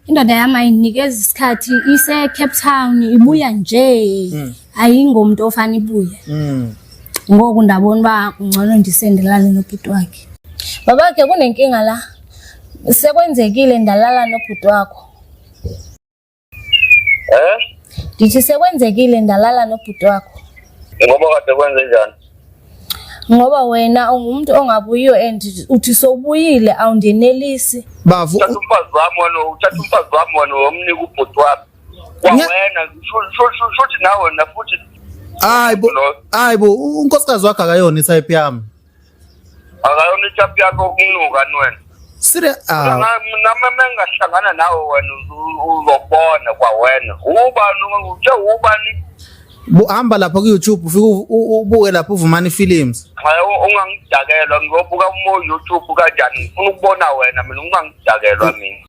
Indoda yami ayinikeza isikhathi ise Cape Town ibuya nje. Ayingomuntu ofana ibuye. Ngoku ndabona uba ngcono ndisendelane nobhuti wakhe. Babakhe kunenkinga la. Sekwenzekile ndalala nobhuti wakho. Eh? Ndithi sekwenzekile ndalala nobhuti wakho. Ngoba kade kwenze njani? Ngoba wena ungumuntu ongabuyiyo and uthi sowubuyile awundenelisi. Bavu Uthatha umfazi wami wena, uthatha umfazi wami wena womnika ubhuti wami. Kwawena shuthi nawe wena futhi hayi bo hayi bo unkosikazi wakho akayona itype yami. Akayona itype yakho ukunuka wena. Sire ah Nami mengahlangana nawe wena uzobona kwawena. Ubani uthe ubani? Hamba lapha ku YouTube ufike ubuke lapho uVumani Films. Hayi ungangidakelwa ngiyobuka mo YouTube kanjani ngifuna ukubona wena mina ungangidakelwa mina.